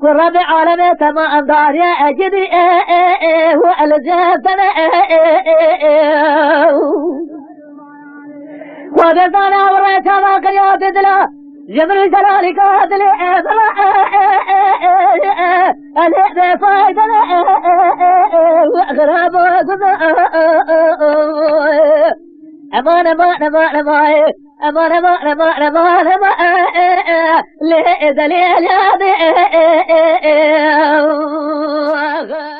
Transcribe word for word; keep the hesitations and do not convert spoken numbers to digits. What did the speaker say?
Ku Rebê alemê temamdariye ecidî, e, e, e, û elzem tene, e, e, e, e, û. Xwedê zane û rê çavan qirya didila, ji min û Celalî ka dilê, e, bila, e, e, e, e, e, e, e, lê bê fayde ne, e, e, e, e, e, û xirabo guzo, e, e, e, e, e, e. Eman, eman, eman, eman, e. Eman, eman, eman, eman, eman, e, e, e, lê, e, zelê, lê, e, e, e, e, e, e,